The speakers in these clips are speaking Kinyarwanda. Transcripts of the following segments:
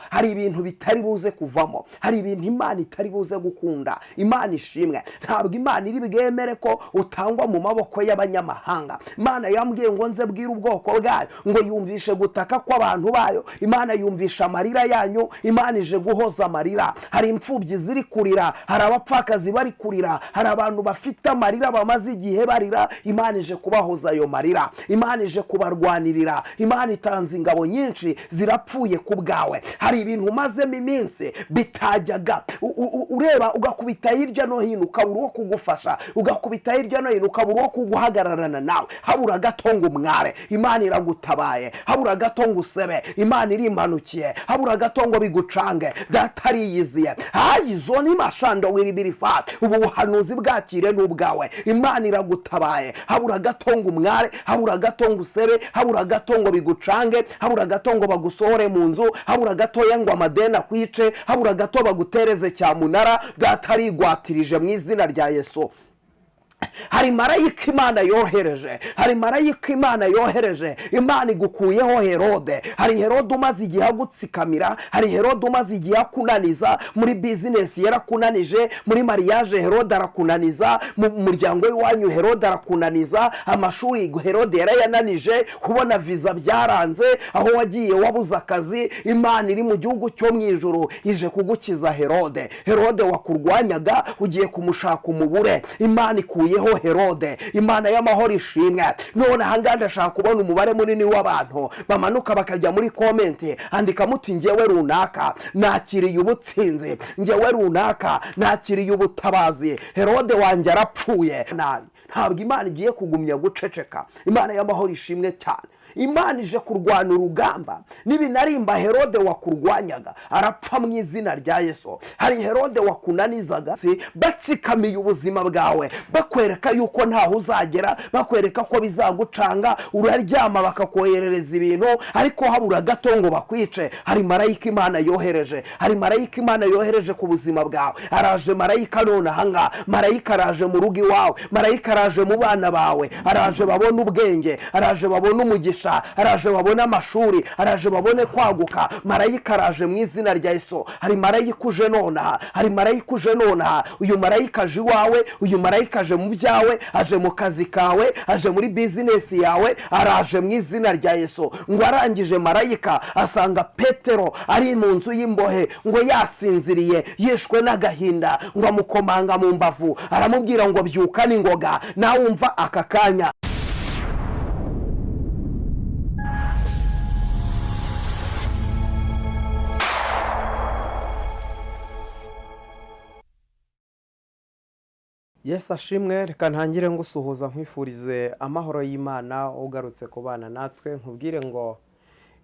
Hari ibintu bitari buze kuvamo, hari ibintu Imana itari buze gukunda. Imana ishimwe. Ntabwo Imana iri bwemere ko utangwa mu maboko y'abanyamahanga. Imana yambwiye ngo nze bwire ubwoko bwayo ngo yumvishe gutaka kw'abantu bayo. Imana yumvisha amarira yanyu. Imana ije guhoza amarira. Hari imfubyi ziri kurira, hari abapfakazi bari kurira, hari abantu bafite amarira bamaze igihe barira. Imana ije kubahoza ayo marira, Imana ije kubarwanirira. Imana itanze ingabo nyinshi zirapfuye ku bwawe. Hari ibintu umazemo iminsi bitajyaga ureba, ugakubita hirya no hino ukabura uwo kugufasha, ugakubita hirya no hino ukabura uwo kuguhagararana nawe. Habura gato ngo umware, Imana iragutabaye. Habura gato ngo usebe, Imana irimanukiye. Habura gato ngo bigucange, Data ariyiziye. Hayizo ni mashando wiribirifa. Ubu buhanuzi bwakire n'ubwawe. Imana iragutabaye. Habura gato ngo umware, habura gato ngo usebe, habura gato ngo bigucange, habura gato ngo bagusohore mu nzu, habura gatoya ngo amadeni akwice, habura gato bagutereze cyamunara. Data arigwatirije mu izina rya Yesu. Hari marayika Imana yohereje, hari marayika Imana yohereje. Imana igukuyeho Herode. Hari Herode umaze igihe agutsikamira, hari Herode umaze igihe akunaniza muri bizinesi, yarakunanije muri mariage, Herode arakunaniza mu muryango w'iwanyu, Herode arakunaniza amashuri, Herode yarayananije, kubona viza byaranze, aho wagiye wabuze akazi. Imana iri mu gihugu cyo mu ijuru ije kugukiza Herode. Herode wakurwanyaga ugiye kumushaka umubure. Imana ikuyeho Herode. Imana y'amahoro ishimwe. None ahangaha ndashaka kubona umubare munini w'abantu bamanuka bakajya muri comment, andika muti: "Ngewe runaka nakiriye ubutsinzi, ngewe runaka nakiriye ubutabazi, Herode wanjye arapfuye." Nabi, ntabwo Imana igiye kugumya guceceka. Imana y'amahoro ishimwe cyane. Imana ije kurwana urugamba. Nibinarimba, Herode wakurwanyaga arapfa mu izina rya Yesu. Hari Herode wakunanizaga, batsikamiye ubuzima bwawe, bakwereka yuko ntaho uzagera, bakwereka ko bizagucanga. Uraryama bakakoherereza ibintu, ariko habura gato ngo bakwice. Hari marayika Imana yohereje, hari marayika Imana yohereje ku buzima bwawe. Araje marayika none ahangaha. Marayika araje mu rugo iwawe, marayika araje mu bana bawe. Araje babone ubwenge, araje babone umugisha, araje babone amashuri, araje babone kwaguka. Marayika araje mu izina rya Yesu. Hari marayika uje nonaha, hari marayika uje nonaha. Uyu marayika aje iwawe, uyu marayika aje mu byawe, aje mu kazi kawe, aje muri bizinesi yawe, araje mu izina rya Yesu. Ngo arangije, marayika asanga Petero ari mu nzu y'imbohe, ngo yasinziriye, yishwe n'agahinda. Ngo amukomanga mu mbavu, aramubwira ngo: "Byuka n'ingoga." Nawe wumva aka kanya. Yesu ashimwe. Reka ntangire ngusuhuza, nkwifurize amahoro y'Imana. Ugarutse ku bana natwe, nkubwire ngo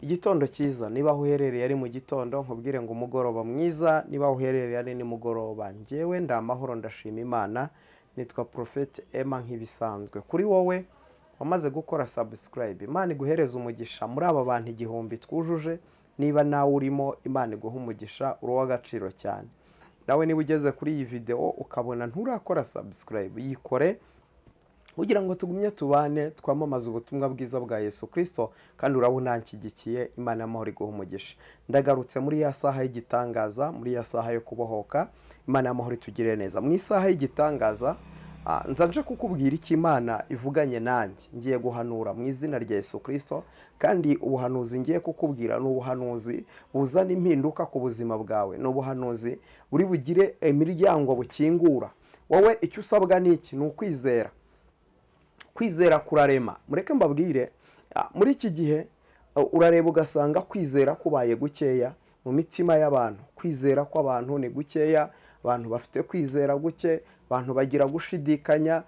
igitondo cyiza niba aho uherereye ari mu gitondo, nkubwire ngo umugoroba mwiza niba aho uherereye ari nimugoroba. Ngewe ndi amahoro, ndashima Imana. Nitwa Prophet Emma nk'ibisanzwe. Kuri wowe wamaze gukora subscribe, Imana iguhereza umugisha. Muri aba bantu 1000 twujuje, niba nawe urimo, Imana iguha umugisha, uri uw'agaciro cyane. Nawe niba ugeze kuri iyi videwo ukabona nturakora subscribe, yikore kugira ngo tugumye tubane, twamamaze ubutumwa bwiza bwa Yesu Kirisito. Kandi urabona nshyigikiye, Imana y'amahoro iguha umugisha. Ndagarutse muri ya saha y'igitangaza, muri ya saha yo kubohoka. Imana y'amahoro itugirire neza. Mu isaha y'igitangaza nza nje kukubwira icyo Imana ivuganye nanjye. Ngiye guhanura mu izina rya Yesu Kirisito, kandi ubuhanuzi ngiye kukubwira ni ubuhanuzi buzana impinduka ku buzima bwawe, ni ubuhanuzi buri bugire imiryango bukingura. Wowe icyo usabwa ni iki? Ni ukwizera. Kwizera kurarema. Mureke mbabwire, muri iki gihe urareba ugasanga kwizera kubaye gukeya mu mitima y'abantu. Kwizera kw'abantu ni gukeya, abantu bafite kwizera guke, abantu bagira gushidikanya,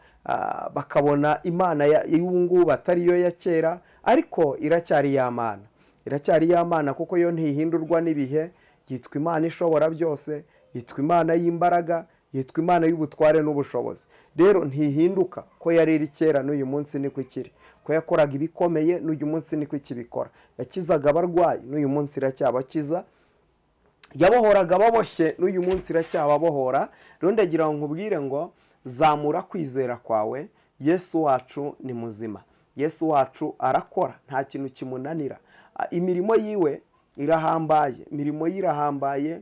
bakabona Imana y'ubu ngubu atari yo ya kera. Ariko iracyari ya Mana, iracyari ya Mana, kuko yo ntihindurwa n'ibihe. Yitwa Imana ishobora byose, yitwa Imana y'imbaraga, yitwa Imana y'ubutware n'ubushobozi. Rero ntihinduka. Ko yari iri kera, n'uyu munsi niko ikiri. Ko yakoraga ibikomeye, n'uyu munsi niko ikibikora. Yakizaga abarwayi, n'uyu munsi iracyabakiza. Yabohoraga ababoshye, n'uyu munsi iracyababohora. Rero ndagira ngo nkubwire ngo zamura kwizera kwawe. Yesu wacu ni muzima, Yesu wacu arakora, nta kintu kimunanira. Imirimo yiwe Irahambaye, imirimo ye irahambaye.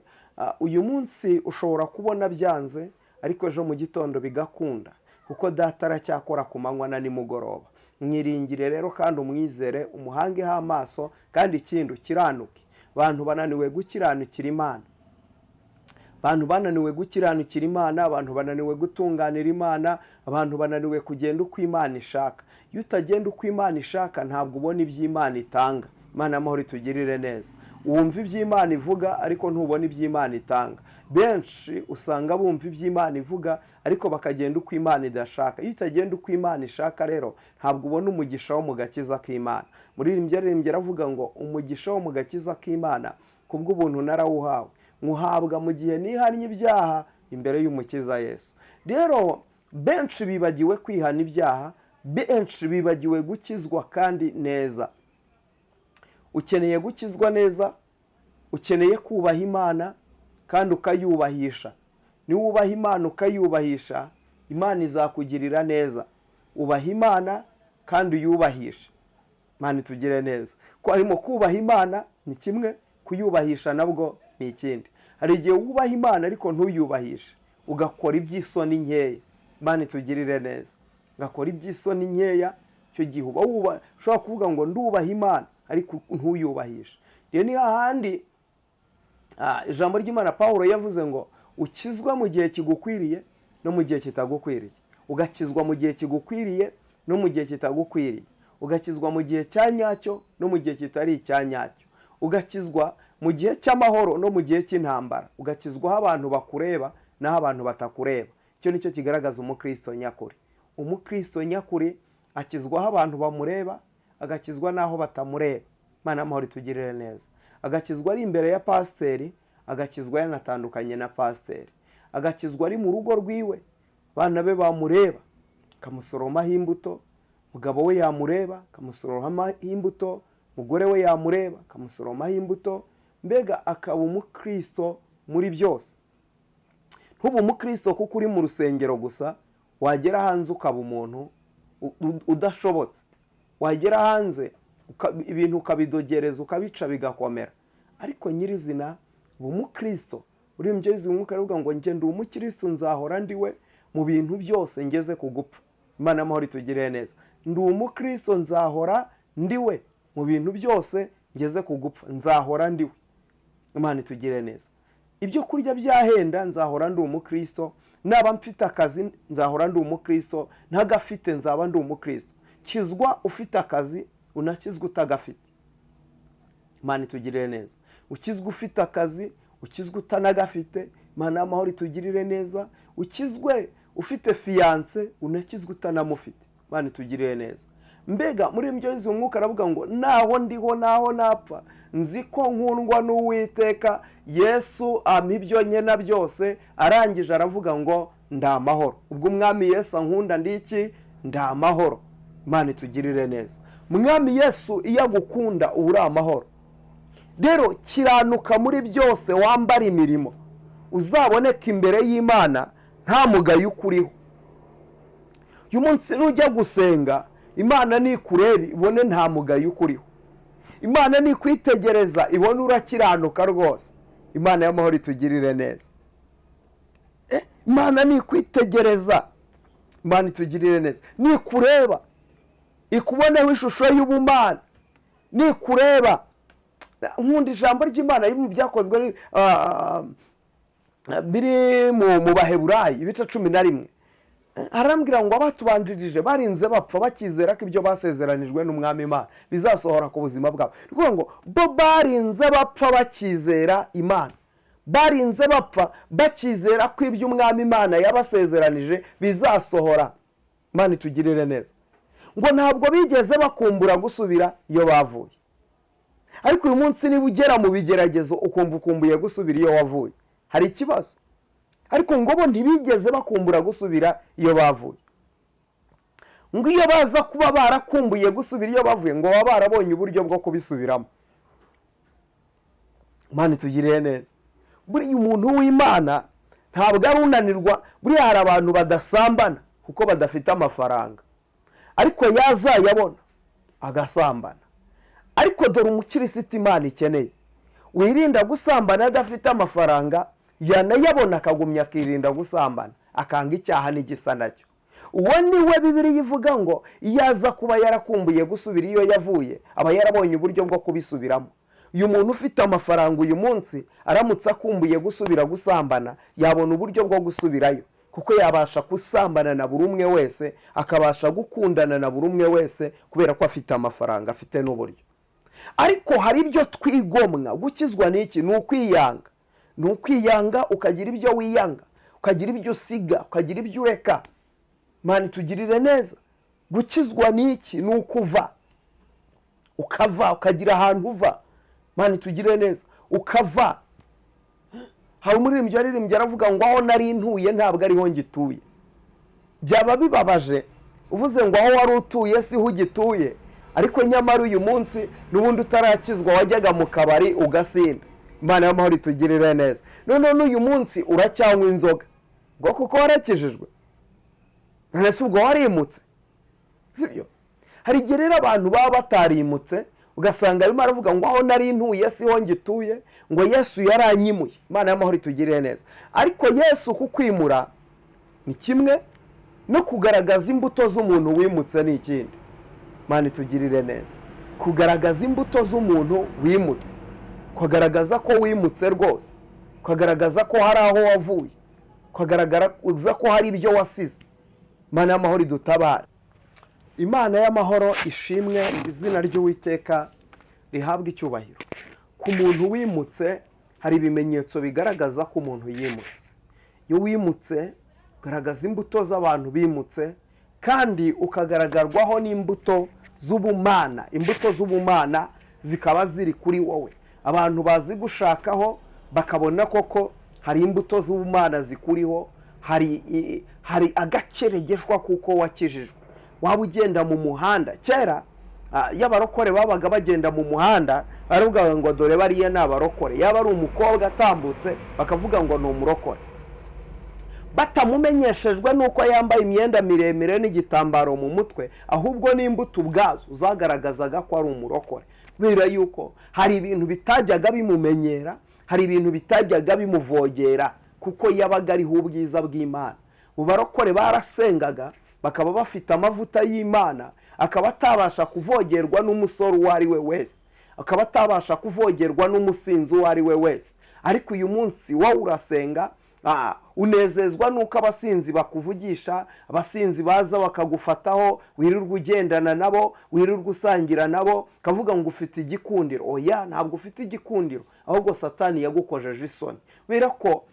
Uyu munsi ushobora kubona byanze, ariko ejo mu gitondo bigakunda, kuko Data aracyakora ku manywa na nimugoroba. Mwiringire rero kandi umwizere, umuhangeho amaso, kandi ikindi ukiranuke. Abantu bananiwe gukiranukira Imana, abantu bananiwe gukiranukira Imana, abantu bananiwe gutunganira Imana, abantu bananiwe kugenda uko Imana ishaka. Iyo utagenda uko Imana ishaka, ntabwo ubona ibyo Imana itanga. Imana y'amahoro itugirire neza. Wumva ibyo Imana ivuga, ariko ntubona ibyo Imana itanga. Benshi usanga bumva ibyo Imana ivuga, ariko bakagenda uko Imana idashaka. Iyo utagenda uko Imana ishaka rero, ntabwo ubona umugisha wo mu gakiza k'Imana. Muririmbyi aririmbye aravuga ngo umugisha wo mu gakiza k'Imana kubw'ubuntu narawuhawe, nywuhabwa mu gihe nihannye ibyaha imbere y'Umukiza Yesu. Rero benshi bibagiwe kwihana ibyaha, benshi bibagiwe gukizwa kandi neza. Ukeneye gukizwa neza, ukeneye kubaha Imana kandi ukayubahisha. Niwubaha Imana ukayubahisha, Imana izakugirira neza. Ubaha Imana kandi uyubahishe, Imana itugire neza. Ko harimo kubaha Imana ni kimwe, kuyubahisha nabwo ni ikindi. Hari igihe wubaha Imana ariko ntuyubahishe, ugakora iby'isoni nkeya. Imana itugirire neza. Ugakora iby'isoni nkeya, icyo gihe uba wubaha. Ushobora kuvuga ngo ndubaha Imana ariko ntuyubahishe. Rero ni hahandi ijambo ry'Imana Pawulo yavuze ngo ukizwa mu gihe kigukwiriye no mu gihe kitagukwiriye. Ugakizwa mu gihe kigukwiriye no mu gihe kitagukwiriye. Ugakizwa mu gihe cya nyacyo no mu gihe kitari icya nyacyo. Ugakizwa mu gihe cy'amahoro no mu gihe cy'intambara. Ugakizwa aho abantu bakureba n'aho abantu batakureba. Icyo nicyo kigaragaza umukristo nyakuri. Umukristo nyakuri akizwa aho abantu bamureba, agakizwa n'aho batamureba. Imana y'amahoro itugirire neza. Agakizwa ari imbere ya pasiteri, agakizwa yanatandukanye na pasiteri. Agakizwa ari mu rugo rwiwe, abana be bamureba akamusoromaho imbuto, umugabo we yamureba akamusoromaho imbuto, umugore we yamureba akamusoromaho imbuto. Mbega akaba umukristo muri byose. Ntube umukristo kuko uri mu rusengero gusa, wagera hanze ukaba umuntu udashobotse. Wagera hanze ibintu ukabidogereza, ukabica bigakomera. Ariko nyirizina uba umukristo. Uri mu byo umwuka aravuga ngo njye ndi umukristo, nzahora ndiwe mu bintu byose ngeze ku gupfa. Imana y'amahoro itugirire neza. Ndi umukristo, nzahora ndiwe mu bintu byose ngeze ku gupfa, nzahora ndiwe. Imana itugirire neza. Ibyo kurya byahenda, nzahora ndi umukristo. Naba mfite akazi, nzahora ndi umukristo. Ntagafite, nzaba ndi umukristo. Kizwa ufite akazi, unakizwa utagafite. Imana itugirire neza. Ukizwa ufite akazi, ukizwa utanagafite. Imana y'amahoro itugirire neza. Ukizwe ufite fiyanse, unakizwa utanamufite. Imana itugirire neza. Mbega muri ibyo bizi umwuka aravuga ngo naho ndiho naho napfa, nzi ko nkundwa n'Uwiteka Yesu ampa ibyo nkena byose. Arangije aravuga ngo ndi amahoro. Ubwo Umwami Yesu ankunda ndi iki? Ndi amahoro. Imana itugirire neza. Mwami Yesu iyo agukunda uba uri amahoro. Rero kiranuka muri byose, wambara imirimo, uzaboneka imbere y'Imana nta mugayo ukuriho. Uyu munsi nujya gusenga, Imana nikureba ibone nta mugayo ukuriho. Imana nikwitegereza ibone urakiranuka rwose. Imana y'amahoro itugirire neza. Imana nikwitegereza, Imana itugirire neza. Nikureba ikuboneho ishusho y'ubumana. Nikureba, nkunda ijambo ry'Imana byakozwe biri mu Baheburayi ibice 11. Arambwira ngo abatubanjirije barinze bapfa bakizera ko ibyo basezeranijwe n'Umwami Imana bizasohora ku buzima bwabo. Ni ukuvuga ngo bo barinze bapfa bakizera Imana, barinze bapfa bakizera ko ibyo Umwami Imana yabasezeranije bizasohora. Imana itugirire neza. Ngo ntabwo bigeze bakumbura gusubira iyo bavuye. Ariko uyu munsi niba ugera mu bigeragezo ukumva ukumbuye gusubira iyo wavuye, hari ikibazo. Ariko ngo bo ntibigeze bakumbura gusubira iyo bavuye. Ngo iyo baza kuba barakumbuye gusubira iyo bavuye, ngo baba barabonye uburyo bwo kubisubiramo. Imana itugirire neza. Buriya umuntu w'Imana ntabwo ari unanirwa. Buriya hari abantu badasambana kuko badafite amafaranga, ariko yazayabona agasambana. Ariko dore umukirisitu Imana ikeneye. Wirinda gusambana adafite amafaranga, yanayabona akagumya akirinda gusambana, akanga icyaha n'igisa nacyo. Uwo ni we Bibiliya ivuga ngo iyo aza kuba yarakumbuye gusubira iyo yavuye, aba yarabonye uburyo bwo kubisubiramo. Uyu muntu ufite amafaranga uyu munsi aramutse akumbuye gusubira gusambana, yabona uburyo bwo gusubirayo, kuko yabasha gusambana na buri umwe wese, akabasha gukundana na buri umwe wese, kubera ko afite amafaranga, afite n'uburyo. Ariko hari ibyo twigomwa. Gukizwa ni iki? Ni ukwiyanga. Ni ukwiyanga, ukagira ibyo wiyanga, ukagira ibyo usiga, ukagira ibyo ureka. Imana itugirire neza. Gukizwa ni iki? Ni ukuva, ukava, ukagira ahantu uva. Imana itugirire neza, ukava. Hari umuririmbyi waririmbye aravuga ngo aho nari ntuye ntabwo ariho ngituye. Byaba bibabaje uvuze ngo aho wari utuye siho ugituye, ariko nyamara uyu munsi n'ubundi utarakizwa wajyaga mu kabari ugasinda. Imana y'amahoro itugirire neza. Noneho n'uyu munsi uracyanywa inzoga ngo kuko warakijijwe, none se ubwo warimutse? Sibyo? Hari igihe rero abantu baba batarimutse, ugasanga arimo aravuga ngo aho nari ntuye siho ngituye, ngo Yesu yaranyimuye. Imana y'amahoro itugirire neza. Ariko Yesu kukwimura ni kimwe no kugaragaza imbuto z'umuntu wimutse ni ikindi. Imana itugirire neza. Kugaragaza imbuto z'umuntu wimutse, kugaragaza ko wimutse rwose, kugaragaza ko hari aho wavuye, kugaragaza ko hari ibyo wasize. Imana y'amahoro idutabare. Imana y'amahoro ishimwe, izina ry'Uwiteka rihabwe icyubahiro. Ku muntu wimutse hari ibimenyetso bigaragaza ko umuntu yimutse. Iyo wimutse ugaragaza imbuto z'abantu bimutse, kandi ukagaragarwaho n'imbuto z'ubumana. Imbuto z'ubumana zikaba ziri kuri wowe. Abantu bazi gushakaho bakabona koko hari imbuto z'ubumana zikuriho, hari agakeregeshwa kuko wakijijwe. Waba ugenda mu muhanda, kera iyo abarokore babaga bagenda mu muhanda baravuga ngo dore bariya ni abarokore. Yaba ari umukobwa atambutse bakavuga ngo ni umurokore, batamumenyeshejwe n'uko yambaye imyenda miremire n'igitambaro mu mutwe, ahubwo n'imbuto ubwazo zagaragazaga ko ari umurokore. Kubera yuko hari ibintu bitajyaga bimumenyera, hari ibintu bitajyaga bimuvogera, kuko yabaga ariho ubwiza bw'Imana. Mu barokore barasengaga bakaba bafite amavuta y'Imana, akaba atabasha kuvogerwa n'umusore uwo ari we wese, akaba atabasha kuvogerwa n'umusinzi uwo ari we wese. Ariko uyu munsi wowe urasenga, unezezwa n'uko abasinzi bakuvugisha, abasinzi baza bakagufataho, wirirwa ugendana nabo, wirirwa usangira nabo, ukavuga ngo ufite igikundiro. Oya, ntabwo ufite igikundiro, ahubwo Satani yagukojeje isoni. Kubera ko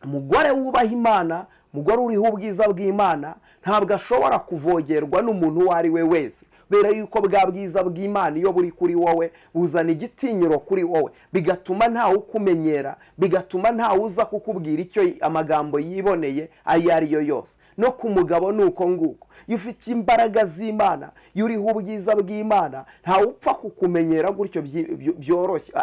umugore wubaha Imana, umugore uriho ubwiza bw'Imana, ntabwo ashobora kuvogerwa n'umuntu uwo ari we wese. Kubera yuko bwa bwiza bw'Imana iyo buri kuri wowe buzana igitinyiro kuri wowe, bigatuma ntawe ukumenyera, bigatuma ntawe uza kukubwira icyo amagambo yiboneye ayo ari yo yose. No ku mugabo ni uko nguko. Iyo ufite imbaraga z'Imana, iyo uriho ubwiza bw'Imana, ntawe upfa kukumenyera gutyo byoroshye.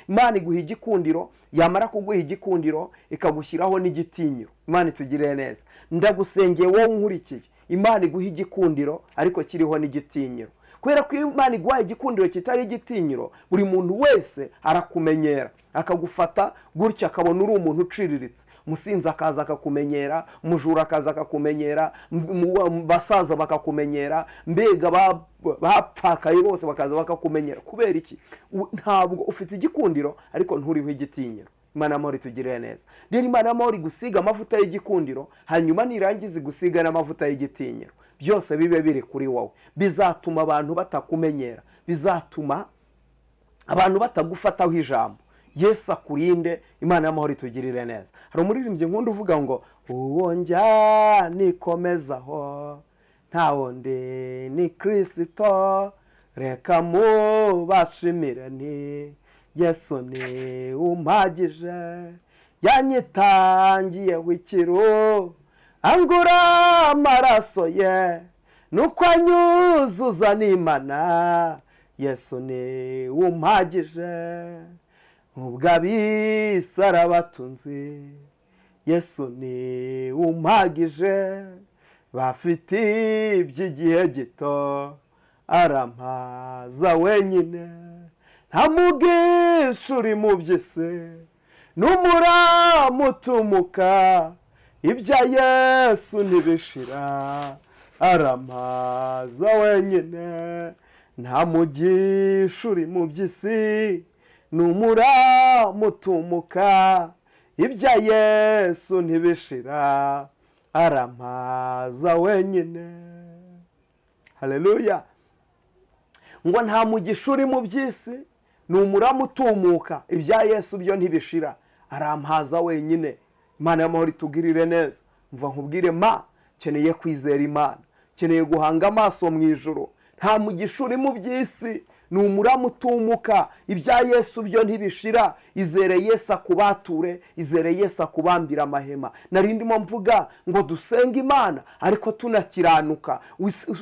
Imana iguha igikundiro, yamara kuguha igikundiro ikagushyiraho n'igitinyiro. Imana itugirire neza. Ndagusengeye wowe unkurikiye, Imana iguha igikundiro ariko kiriho n'igitinyiro. Kubera ko Imana iguha igikundiro kitari igitinyiro, buri muntu wese arakumenyera, akagufata gutya, akabona uri umuntu uciriritse. Umusinzi akaza akakumenyera, umujura akaza akakumenyera, basaza bakakumenyera, mbega bapfakaye bose bakaza bakakumenyera. Kubera iki? Ntabwo ufite igikundiro ariko nturiho igitinyiro. Imana y'amahoro itugirire neza. Rero Imana y'amahoro igusiga amavuta y'igikundiro, hanyuma nirangiza igusiga n'amavuta y'igitinyiro, byose bibe biri kuri wowe. Bizatuma abantu batakumenyera, bizatuma abantu batagufataho ijambo. Yesu akurinde. Imana y'amahoro itugirire neza. Hari umuririmbyi nkunda uvuga ngo uwo njya nikomezaho nta wundi ni Kristo, reka mubashimire ni Yesu ni umpagije, yanyitangiyeho ikiru angura amaraso ye, nuko anyuzuza n'Imana, Yesu ni umpagije, ubwo ab'isi arabatunzi, Yesu ni umpagije, bafite iby'igihe gito, arampaza wenyine, Nta mugisha uri mu by'isi, n'umuramu utumuka, ibya Yesu ntibishira, arampaza wenyine. Nta mugisha uri mu by'isi, n'umuramu utumuka, ibya Yesu ntibishira, arampaza wenyine. Haleluya. Ngo nta mugisha uri mu by'isi, ni umuramu utumuka, ibya Yesu byo ntibishira, arampaza wenyine. Imana y'amahoro itugirire neza. Mva nkubwire ma, nkeneye kwizera Imana, nkeneye guhanga amaso mu ijuru. Nta mugisha uri mu by'isi, ni umuramu utumuka, ibya Yesu byo ntibishira. Izere Yesu akubature, izere Yesu akubambira amahema. Nari ndimo mvuga ngo dusenge Imana ariko tunakiranuka.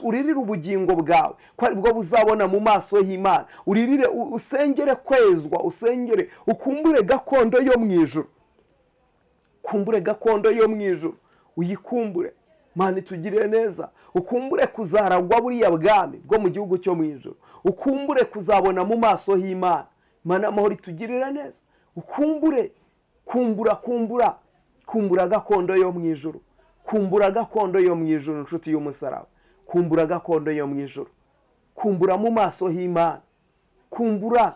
Uririre ubugingo bwawe ko aribwo buzabona mu maso y'Imana. Uririre, usengere kwezwa, usengere ukumbure gakondo yo mu ijuru, kumbure gakondo yo mu ijuru, uyikumbure. Imana itugirire neza. Ukumbure kuzaragwa buriya bwami bwo mu gihugu cyo mu ijuru, ukumbure kuzabona mu maso h'Imana. Imana y'amahoro itugirire neza. Ukumbure, kumbura, kumbura, kumbura gakondo yo mu ijuru, kumbura gakondo yo mu ijuru, inshuti y'umusaraba, kumbura gakondo yo mu ijuru, kumbura mu maso h'Imana, kumbura.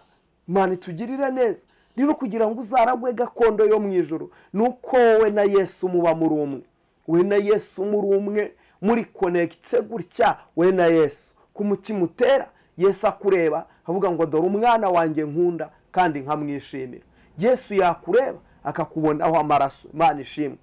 Imana itugirire neza. Rero kugira ngo uzaragwe gakondo yo mu ijuru, ni uko wowe na Yesu muba muri umwe, we na Yesu muri umwe, muri konegitse gutya, we na Yesu ku mutima utera. Yesu akureba avuga ngo dore umwana wanjye nkunda kandi nkamwishimira. Yesu yakureba akakubonaho amaraso. Imana ishimwe,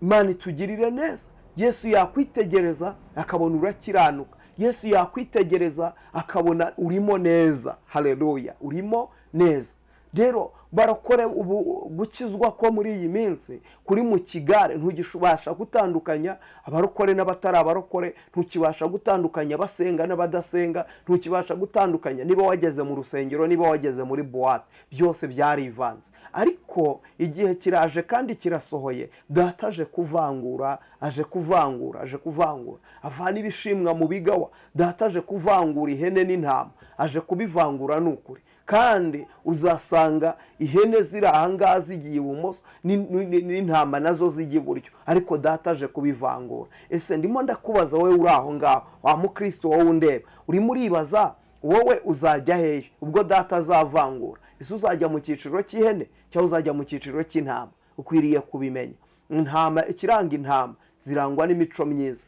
Imana itugirire neza. Yesu yakwitegereza akabona urakiranuka. Yesu yakwitegereza akabona urimo neza. Haleluya, urimo neza. Rero barakore ubu gukizwa ko muri iyi minsi kuri mu kigare, ntugishobasha gutandukanya abarokore n'abatari abarokore, ntukibasha gutandukanya abasenga n'abadasenga, ntukibasha gutandukanya niba wageze mu rusengero, niba wageze muri buwate, byose byarivanze. Ariko igihe kiraje kandi kirasohoye, Data aje kuvangura, aje kuvangura, aje kuvangura, avana ibishimwa mu bigawa. Data aje kuvangura ihene n'intama, aje kubivangura ni ukuri. Kandi uzasanga ihene ziri ahangaha zigiye ibumoso n'intama nazo zijya iburyo, ariko Data aje kubivangura. Ese ndimo ndakubaza wowe uri aho ngaho, wa mukristo wowe undeba, urimo uribaza wowe uzajya hehe ubwo Data azavangura? Ese uzajya mu cyiciro cy'ihene cyangwa uzajya mu cyiciro cy'intama? Ukwiriye kubimenya. Intama, ikiranga intama zirangwa n'imico myiza,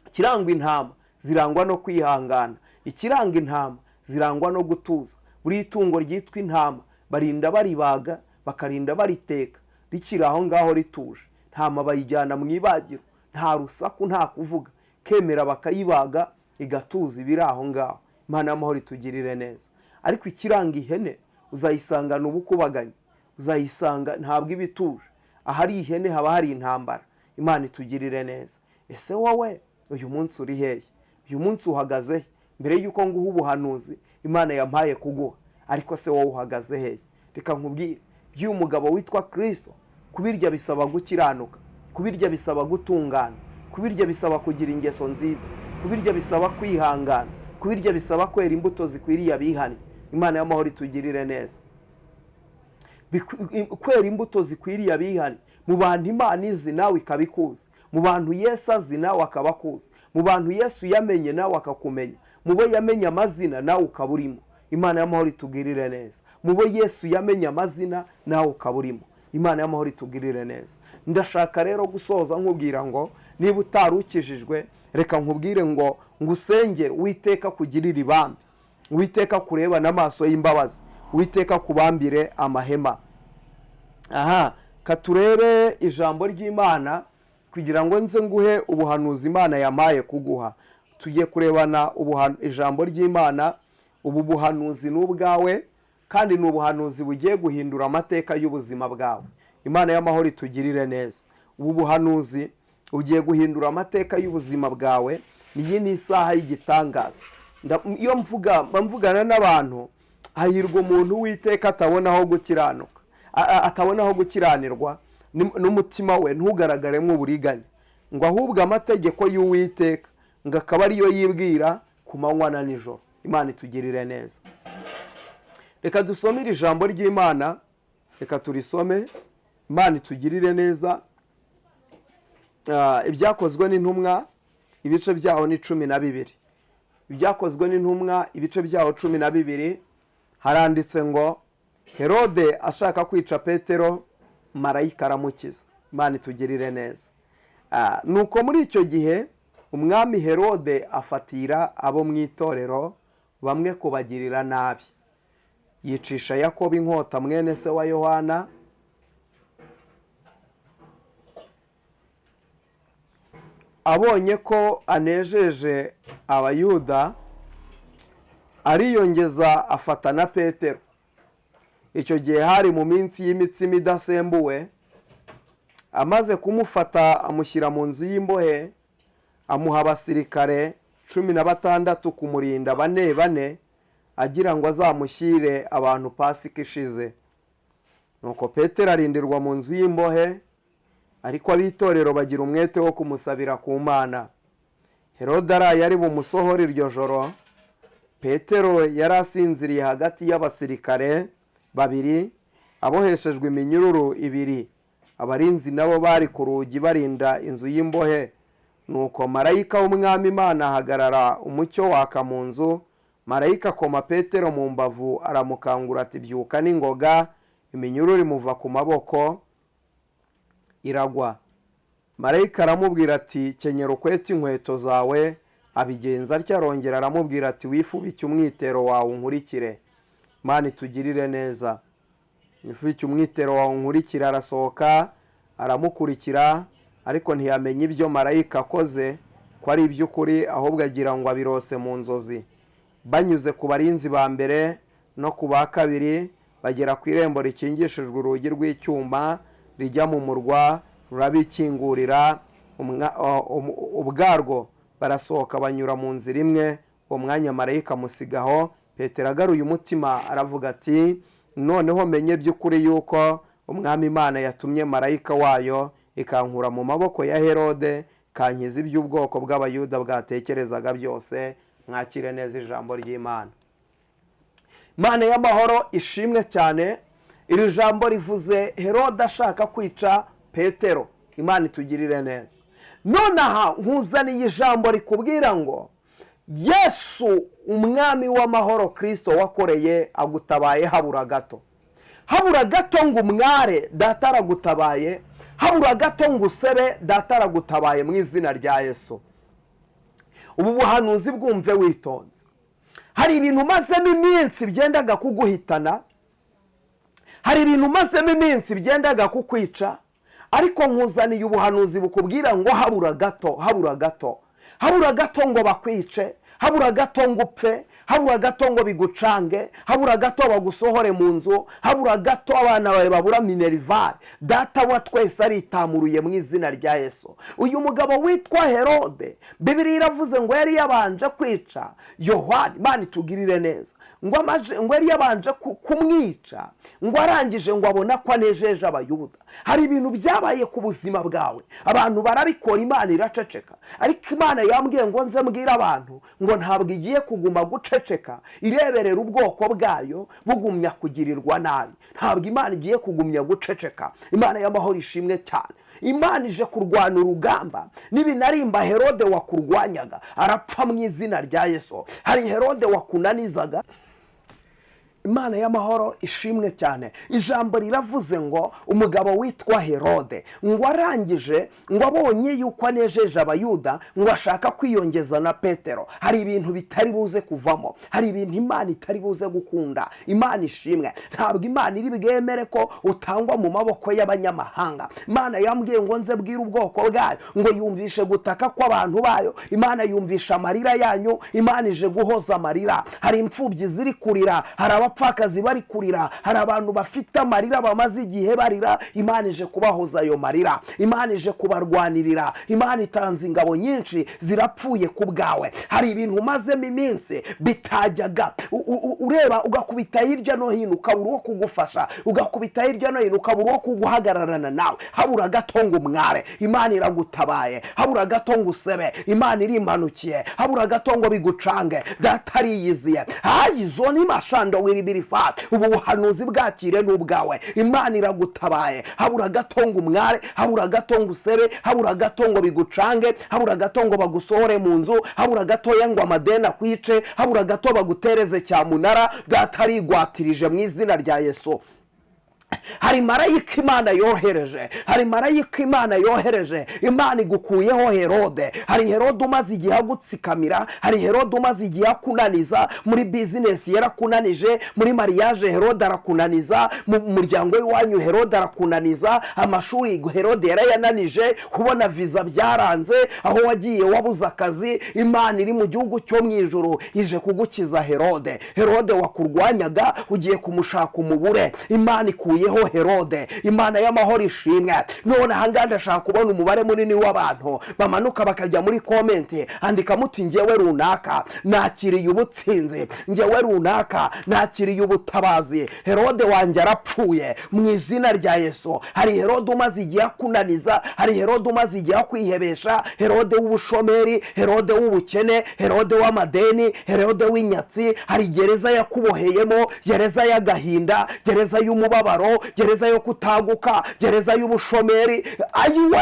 ikiranga intama zirangwa no kwihangana, ikiranga intama zirangwa no gutuza. Buri itungo ryitwa intama barinda baribaga, bakarinda bariteka rikiri aho ngaho rituje. Ntama bayijyana mu ibagiro, nta rusaku, nta kuvuga, kemera bakayibaga igatuza ibiri aho ngaho. Imana y'amahoro itugirire neza. Ariko ikiranga ihene uzayisangana ubukubaganye, uzayisanga ntabwo iba ituje. Ahari ihene haba hari intambara. Imana itugirire neza. Ese wowe uyu munsi uri hehe? Uyu munsi uhagaze he? Mbere y'uko nguha ubuhanuzi Imana yampaye kuguha, ariko se wowe uhagaze hehe? Reka nkubwire by'uyu mugabo witwa Kristo, kubirya bisaba gukiranuka, kubirya bisaba gutungana, kubirya bisaba kugira ingeso nziza, kubirya bisaba kwihangana, kubirya bisaba kwera imbuto zikwiriye abihannye. Imana y'amahoro itugirire neza. Kwera imbuto zikwiriye abihannye mu bantu Imana izi nawe ikabikuza, mu bantu Yesu azi nawe akabakuza, mu bantu Yesu yamenye nawe akakumenya, mu bo yamenye amazina nawe ukaba urimo. Imana y'amahoro itugirire neza. Mu bo Yesu yamenye amazina nawe ukaba urimo. Imana y'amahoro itugirire neza. Ndashaka rero gusoza nkubwira ngo niba utarukijijwe, reka nkubwire ngo ngusengere Uwiteka kugirira ibambe, Uwiteka kureba n'amaso y'imbabazi, Uwiteka kubambire amahema. Aha katurebe ijambo ry'Imana kugira ngo nze nguhe ubuhanuzi Imana yamaye kuguha. Tugiye kurebana ijambo ry'Imana. Ubu buhanuzi ni ubwawe kandi ni ubuhanuzi bugiye guhindura amateka y'ubuzima bwawe. Imana y'amahoro itugirire neza. Ubu buhanuzi bugiye guhindura amateka y'ubuzima bwawe. Iyi ni isaha y'igitangaza. Iyo mvugana n'abantu, hahirwa umuntu Uwiteka atabona aho gukiranuka, atabona aho gukiranirwa, n'umutima we ntugaragaremo uburiganya, ngo ahubwo amategeko y'Uwiteka ngo akaba ariyo yibwira ku manywa na nijoro. Imana itugirire neza. Reka dusome iri jambo ry'Imana, reka turisome, Imana itugirire neza. Ibyakozwe n'intumwa ibice byaho ni 12. Ibyakozwe n'intumwa ibice byaho 12, haranditse ngo Herode ashaka kwica Petero, marayika aramukiza. Imana itugirire neza. Nuko muri icyo gihe umwami Herode afatira abo mu itorero bamwe kubagirira nabi, yicisha Yakobo inkota mwene se wa Yohana. Abonye ko anejeje Abayuda, ariyongeza afata na Petero. Icyo gihe hari mu minsi y'imitsima idasembuwe. Amaze kumufata amushyira mu nzu y'imbohe, amuha abasirikare 16 kumurinda bane bane, agira ngo azamushyire abantu Pasika ishize. Nuko Petero arindirwa mu nzu y'imbohe, ariko ab'itorero bagira umwete wo kumusabira ku Mana. Herode araye ari bumusohore iryo joro. Petero yari asinziriye hagati y'abasirikare babiri, aboheshejwe iminyururu 2. Abarinzi nabo bari ku rugi barinda inzu y'imbohe. Nuko marayika w'Umwami Imana ahagarara, umucyo waka mu nzu. Marayika akoma Petero mu mbavu aramukangura ati byuka n'ingoga. Iminyururu imuva ku maboko iragwa. Marayika aramubwira ati kenyera ukwete inkweto zawe. Abigenza atyo. Arongera aramubwira ati wifubike umwitero wawe unkurikire. Imana itugirire neza. Wifubike umwitero wawe unkurikire. Arasohoka aramukurikira, ariko ntiyamenya ibyo marayika akoze ko ari iby'ukuri, ahubwo agira ngo abirose mu nzozi. Banyuze ku barinzi ba mbere no ku ba kabiri, bagera ku irembo rikingishijwe urugi rw'icyuma rijya mu murwa, rurabikingurira ubwarwo. Barasohoka banyura mu nzira imwe. Uwo mwanya marayika amusigaho. Petero agaruye umutima aravuga ati noneho menye by'ukuri yuko Umwami Imana yatumye marayika wayo ikankura mu maboko ya Herode, kankiza iby'ubwoko bw'Abayuda bwatekerezaga byose. Mwakire neza ijambo ry'Imana. Imana y'amahoro ishimwe cyane. Iri jambo rivuze Herode ashaka kwica Petero. Imana itugirire neza. Nonaha nkuzaniye ijambo rikubwira ngo Yesu umwami w'amahoro Kristo wakoreye agutabaye habura gato. Habura gato ngo umware, data aragutabaye. Habura gato ngo usebe, data aragutabaye mu izina rya Yesu. Ubu buhanuzi bwumve witonze. Hari ibintu umazemo iminsi byendaga kuguhitana, hari ibintu umazemo iminsi byendaga kukwica, ariko nkuzaniye ubuhanuzi bukubwira ngo habura gato, habura gato, habura gato ngo bakwice, habura gato ngo upfe, habura gato ngo bigucange, habura gato bagusohore mu nzu, habura gato abana bawe babura minerivare. Data wa twese aritamuruye mu izina rya Yesu. Uyu mugabo witwa Herode, Bibiliya iravuze ngo yari yabanje kwica Yohana. Imana itugirire neza. Ngo yari yabanje kumwica, ngo arangije ngo abona ko anejeje Abayuda. Hari ibintu byabaye ku buzima bwawe, abantu barabikora, Imana iraceceka. Ariko Imana yambwiye ngo nze mbwire abantu ngo ntabwo igiye kuguma guceceka ireberera ubwoko bwayo bugumya kugirirwa nabi. Ntabwo Imana igiye kugumya guceceka. Imana y'amahoro ishimwe cyane. Imana ije kurwana urugamba. Nibinarimba Herode wakurwanyaga arapfa mu izina rya Yesu. Hari Herode wakunanizaga. Imana y'amahoro ishimwe cyane. Ijambo riravuze ngo umugabo witwa Herode ngo arangije ngo abonye yuko anejeje Abayuda, ngo ashaka kwiyongeza na Petero. Hari ibintu bitari buze kuvamo, hari ibintu Imana itari buze gukunda. Imana ishimwe. Ntabwo Imana iri bwemere ko utangwa mu maboko y'abanyamahanga. Imana yambwiye ngo nze bwire ubwoko bwayo ngo yumvishe gutaka kw'abantu bayo. Imana yumvisha amarira yanyu. Imana ije guhoza amarira. Hari imfubyi ziri kurira, hari abapfakazi bari kurira, hari abantu bafite amarira bamaze igihe barira. Imana ije kubahoza ayo marira, Imana ije kubarwanirira, Imana itanze ingabo nyinshi zirapfuye ku bwawe. Hari ibintu umazemo iminsi bitajyaga ureba, ugakubita hirya no hino ukabura uwo kugufasha, ugakubita hirya no hino ukabura uwo kuguhagararana nawe. Habura gato ngo umware, Imana iragutabaye. Habura gato ngo usebe, Imana irimanukiye. Habura gato ngo bigucange, Data ariyiziye. Izo ni mashando wiribirifa. Ubu buhanuzi bwakire n'ubwawe, Imana iragutabaye. Habura gato ngo umware, habura gato ngo usebe, habura gato ngo bigucange, habura gato ngo bagusohore mu nzu, habura gatoya ngo amadeni akwice, habura gato bagutereze cyamunara. Data arigwatirije mu izina rya Yesu. Hari marayika Imana yohereje, hari marayika Imana yohereje. Imana igukuyeho Herode. Hari Herode umaze igihe agutsikamira, hari Herode umaze igihe akunaniza muri bizinesi, yarakunanije muri mariage, Herode arakunaniza mu muryango w'iwanyu, Herode arakunaniza amashuri, Herode yarayananije, kubona viza byaranze, aho wagiye wabuze akazi. Imana iri mu gihugu cyo mu ijuru ije kugukiza Herode. Herode wakurwanyaga ugiye kumushaka umubure. Imana ikuyeho Herode. Imana y'amahoro ishimwe. None ahangaha ndashaka kubona umubare munini w'abantu bamanuka bakajya muri comment, andika muti: "Ngewe runaka nakiriye ubutsinzi, ngewe runaka nakiriye ubutabazi, Herode wanjye arapfuye mu izina rya Yesu." Hari Herode umaze igihe akunaniza, hari Herode umaze igihe akwihebesha, Herode w'ubushomeri, Herode w'ubukene, Herode w'amadeni, Herode w'inyatsi. Hari gereza yakuboheyemo, gereza y'agahinda, gereza y'umubabaro, gereza yo kutaguka, gereza y'ubushomeri. Ayiwe!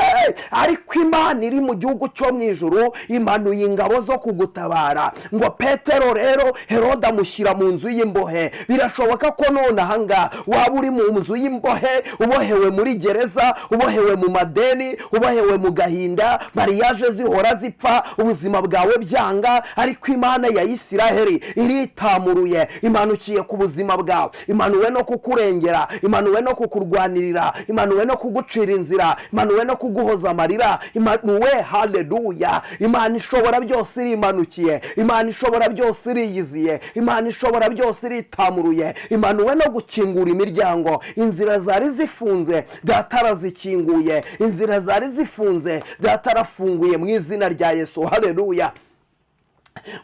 Ariko Imana iri mu gihugu cyo mu ijuru imanuye ingabo zo kugutabara. Ngo Petero rero Herode amushyira mu nzu y'imbohe. Birashoboka ko none ahangaha waba uri mu nzu y'imbohe, ubohewe muri gereza, ubohewe mu madeni, ubohewe mu gahinda, mariage zihora zipfa, ubuzima bwawe byanga. Ariko Imana ya Isiraheli iritamuruye, imanukiye ku buzima bwawe, imanuwe no kukurengera, imanuwe no kukurwanirira, imanuwe no kugucira inzira, imanuwe no kuguhoza amarira, imanuwe. Haleluya! Imana ishobora byose irimanukiye, Imana ishobora byose iriyiziye, Imana ishobora byose iritamuruye, imanuwe no gukingura imiryango. Inzira zari zifunze, Data arazikinguye. Inzira zari zifunze, Data arafunguye mu izina rya Yesu. Haleluya!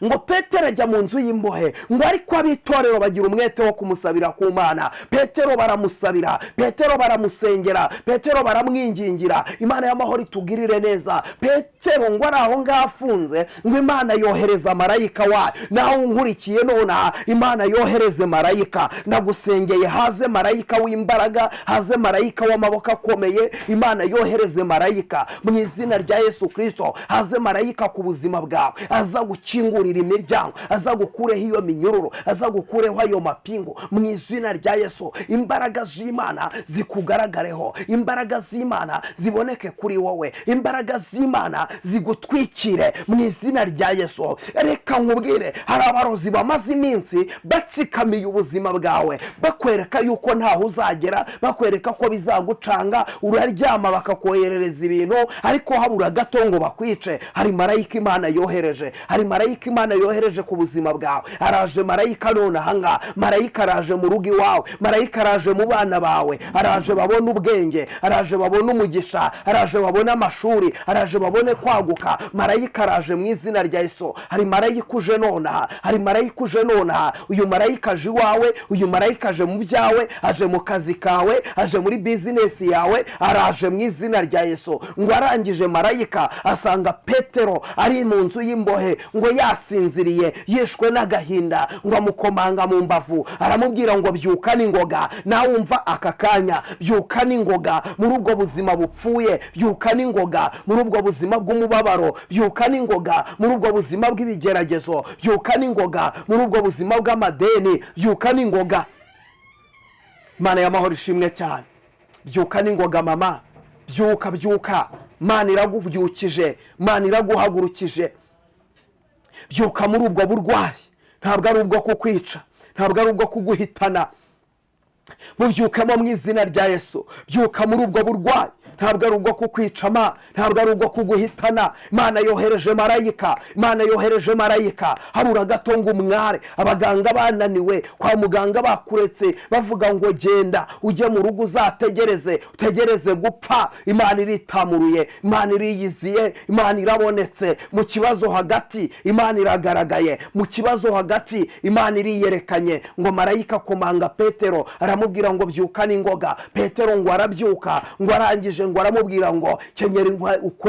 Ngo Petero ajya mu nzu y'imbohe, ngo ariko ab'itorero bagira umwete wo kumusabira ku Mana. Petero baramusabira, Petero baramusengera, Petero baramwingingira. Imana y'amahoro itugirire neza. Petero ngo ari aho ngaho afunze, ngo Imana yohereza marayika wayo. Nawe unkurikiye nonaha, Imana yohereze marayika. Ndagusengeye, haze marayika w'imbaraga, haze marayika w'amaboko akomeye. Imana yohereze marayika mu izina rya Yesu Kirisito. Haze marayika ku buzima bwawe, aza gukingurira imiryango, aza gukureho iyo minyururu, aza gukureho ayo mapingu mu izina rya Yesu. Imbaraga z'Imana zikugaragareho, imbaraga z'Imana ziboneke kuri wowe, imbaraga z'Imana zigutwikire mu izina rya Yesu. Reka nkubwire, hari abarozi bamaze iminsi batsikamiye ubuzima bwawe, bakwereka yuko ntaho uzagera, bakwereka ko bizagucanga. Uraryama bakakoherereza ibintu, ariko habura gato ngo bakwice. Hari marayika Imana yohereje, hari marayika Imana yohereje ku buzima bwawe. Araje marayika none ahangaha. Marayika araje mu rugo iwawe, marayika araje mu bana bawe, araje babone ubwenge, araje babone umugisha, araje babone amashuri, araje babone kwaguka. Marayika araje mu izina rya Yesu. Hari marayika uje nonaha, hari marayika uje nonaha. Uyu marayika aje iwawe, uyu marayika aje mu byawe, aje mu kazi kawe, aje muri bizinesi yawe, araje mu izina rya Yesu. Ngo arangije marayika asanga Petero ari mu nzu y'imbohe, ngo yasinziriye, yishwe n'agahinda. Ngo amukomanga mu mbavu, aramubwira ngo: "Byuka n'ingoga." Nawe wumva aka kanya, byuka n'ingoga muri ubwo buzima bupfuye, byuka n'ingoga muri ubwo buzima bw'umubabaro, byuka n'ingoga muri ubwo buzima bw'ibigeragezo, byuka n'ingoga muri ubwo buzima bw'amadeni, byuka n'ingoga. Imana y'amahoro ishimwe cyane. Byuka n'ingoga mama, byuka, byuka. Mana iragubyukije, Mana iraguhagurukije. Byuka muri ubwo burwayi, ntabwo ari ubwo kukwica, ntabwo ari ubwo kuguhitana. Mubyukemo mu izina rya Yesu. Byuka muri ubwo burwayi. Ntabwo ari ubwo kukwicama, ntabwo ari ubwo kuguhitana. Imana yohereje marayika, Imana yohereje marayika. Habura gato ngo umware, abaganga bananiwe, kwa muganga bakuretse, bavuga ngo genda ujye mu rugo uzategereze, utegereze gupfa. Imana iritamuruye, Imana iriyiziye, Imana irabonetse. Mu kibazo hagati Imana iragaragaye, mu kibazo hagati Imana iriyerekanye. Ngo marayika akomanga Petero, aramubwira ngo byuka n'ingoga. Petero ngo arabyuka, ngo arangije ngo aramubwira ngo kenyera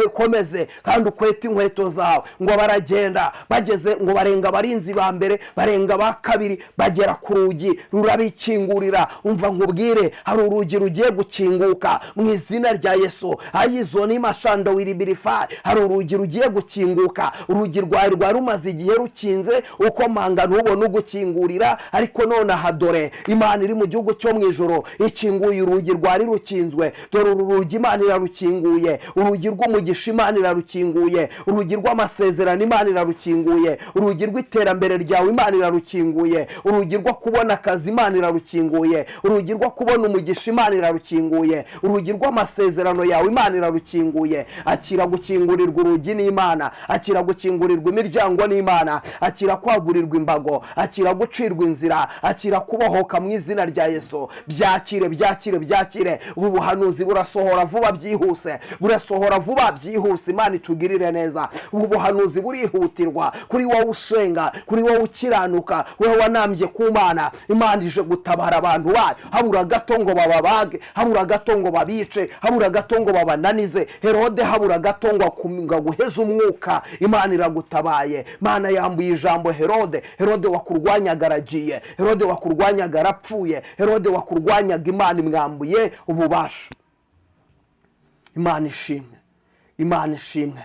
ukomeze kandi ukwete inkweto zawe. Ngo baragenda, bageze ngo barenga abarinzi ba mbere, barenga ba kabiri, bagera ku rugi rurabikingurira. Umva nkubwire, hari urugi rugiye gukinguka mu izina rya Yesu. Ayizo ni mashando wiribirifayi. Hari urugi rugiye gukinguka, urugi rwawe rwari rumaze igihe rukinze, ukomanga ntubone ugukingurira, ariko nonaha dore Imana iri mu gihugu cyo mu ijoro ikinguye urugi rwari rukinzwe. Dore uru rugi Imana irarukinguye, urugi rw'umugisha Imana irarukinguye, urugi rw'amasezerano Imana irarukinguye, urugi rw'iterambere ryawe Imana irarukinguye, urugi rwo kubona akazi Imana irarukinguye, urugi rwo kubona umugisha Imana irarukinguye, urugi rw'amasezerano yawe Imana irarukinguye. Akira gukingurirwa urugi n'Imana, akira gukingurirwa imiryango n'Imana, akira kwagurirwa imbago, akira gucirwa inzira, akira kubohoka mu izina rya Yesu. Byakire, byakire, byakire. Ubu buhanuzi burasohora vuba byihuse, burasohora vuba byihuse. Imana itugirire neza. Ubu buhanuzi burihutirwa kuri wowe usenga, kuri wowe ukiranuka, wowe wanambye ku Mana. Imana ije gutabara abantu bayo. Habura gato ngo bababage, habura gato ngo babice, habura gato ngo babananize. Herode habura gato ngo aguheze umwuka. Imana iragutabaye. Imana yambuye ijambo Herode. Herode wakurwanyaga aragiye, Herode wakurwanyaga arapfuye, Herode wakurwanyaga Imana imwambuye ububasha. Imana ishimwe, Imana ishimwe.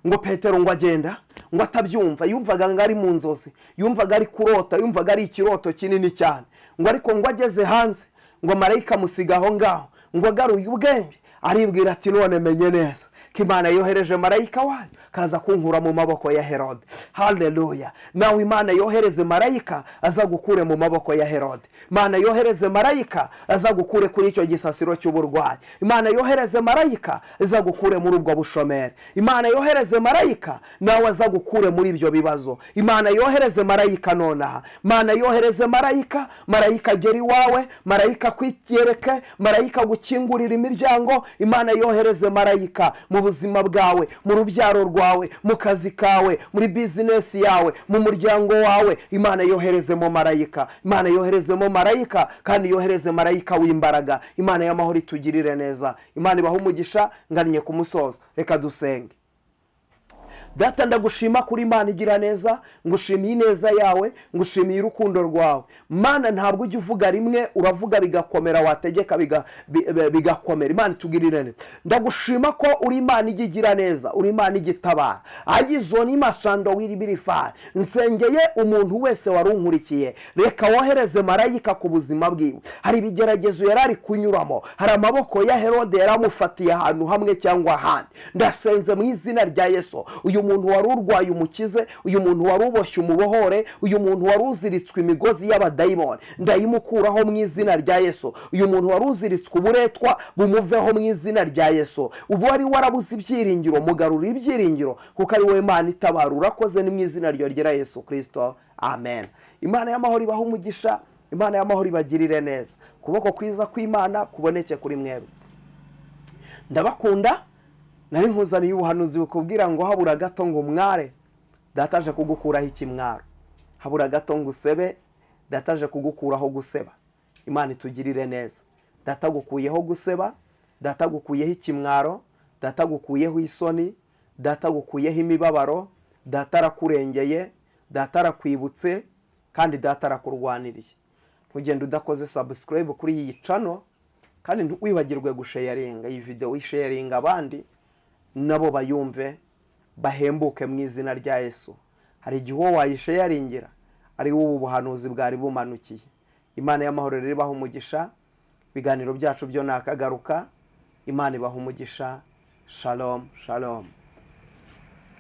Ngo Petero ngo agenda ngo atabyumva, yumvaga ngo ari mu nzozi, yumvaga ari kurota, yumvaga ari ikiroto kinini cyane. Ngo ariko ngo ageze hanze, ngo marayika amusiga aho ngaho, ngo agaruye ubwenge aribwira ati none menye neza ko Imana yohereje marayika wayo kaza kunkura mu maboko ya Herode. Haleluya. Nawe Imana yohereze marayika aza gukure mu maboko ya Herode. Imana yohereze marayika aza gukure kuri icyo gisasiro cy'uburwayi. Imana yohereze marayika aza gukure muri ubwo bushomeri. Imana yohereze marayika nawe aza gukure muri ibyo bibazo. Imana yohereze marayika nonaha. Imana yohereze marayika, marayika agera iwawe, marayika kwiyereke, marayika gukingurira imiryango. Imana yohereze marayika mu buzima bwawe, mu rubyaro rwawe, mu kazi kawe, muri bizinesi yawe, mu muryango wawe. Imana yoherezemo marayika, Imana yoherezemo marayika, kandi yohereze marayika w'imbaraga. Imana y'amahoro itugirire neza. Imana ibahe umugisha. Ngannye ku musozo, reka dusenge. Data, ndagushima kuri Imana igira neza, ngushimiye ineza yawe, ngushimiye urukundo rwawe. Mana, ntabwo ujya uvuga rimwe, uravuga bigakomera, wategeka bigakomera. Imana itugirire neza. Ndagushima ko uri Imana ijya igira neza, uri Imana ijya itabara. Ayizo ni mashando wiribirifari. Nsengeye umuntu wese wari unkurikiye, reka wohereze marayika ku buzima bwiwe. Hari ibigeragezo yari ari kunyuramo, hari amaboko ya Herode yaramufatiye ahantu hamwe cyangwa ahandi. Ndasenze mu izina rya Yesu, uyu muntu wari urwaye umukize, uyu muntu wari uboshye umubohore, uyu muntu wari uziritswe imigozi y'abadayimoni ndayimukuraho mu izina rya Yesu. Uyu muntu wari uziritswe uburetwa bumuveho mu izina rya Yesu. Ubu wari warabuze ibyiringiro, mugarura ibyiringiro, kuko ari wowe Mana itabara. Urakoze, ni mu izina rya Yesu Kristo, amen. Imana y'amahoro ibahe umugisha, Imana y'amahoro ibagirire neza. Ukuboko kwiza kw'Imana kuboneke kuri mwebwe. Ndabakunda. Nari nkuzaniye ubuhanuzi bukubwira ngo habura gato ngo umware, data aje kugukuraho ikimwaro. Habura gato ngo usebe, data aje kugukuraho guseba. Imana itugirire neza. Data agukuyeho guseba, data agukuyeho ikimwaro, data agukuyeho isoni, data agukuyeho imibabaro, data arakurengeye, data arakwibutse, kandi data arakurwaniriye. Ntugende udakoze subscribe kuri iyi channel, kandi ntiwibagirwe gusharinga iyi video, wisharinga abandi nabo bayumve bahembuke mu izina rya Yesu. Hari igihe uwo wayisharingira ari wowe ubu buhanuzi bwari bumanukiye. Imana y'amahoro rero ibaha umugisha. Ibiganiro byacu byo nakagaruka. Imana ibaha umugisha. Shalom, shalom.